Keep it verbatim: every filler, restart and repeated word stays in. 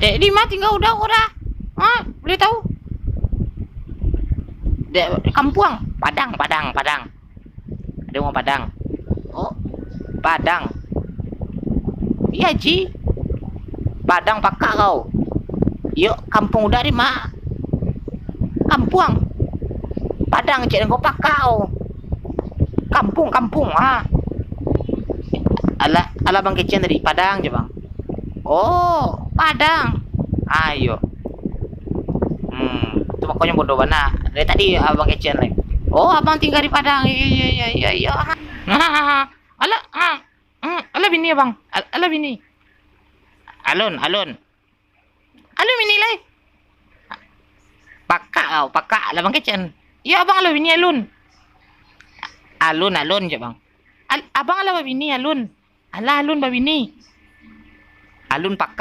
Dek, di ma tingga uda ko da? Ha? Buliah tahu? Dek, kampuang. Padang, Padang, Padang. Ado urang Padang. Oh, Padang. Iyo, Ji. Padang pakak kau. Iyo, kampuang uda di ma? Kampuang. Padang cek kau pakak kau. Kampuang, kampuang. Ha. Alah, alah Bang Kecen tadi, Padang je, Bang. Oh, Padang. Ayo. Hmm, tu makonyo bodoh bana. Dari tadi Abang Kecen lai. Oh, Abang tingga di Padang. Iyo, iyo, iyo, iyo, iyo. Alah, ah, hmm, alah bini Abang. Al-, alah bini. Alun, Alun. Alun bini lai. Pakak kau, pakak lah Bang Kecen. Iyo, Abang alah bini Alun. Alun, Alun je, Bang. Al-, Abang alah babini Alun. Alah Alun babini. Alun pakak.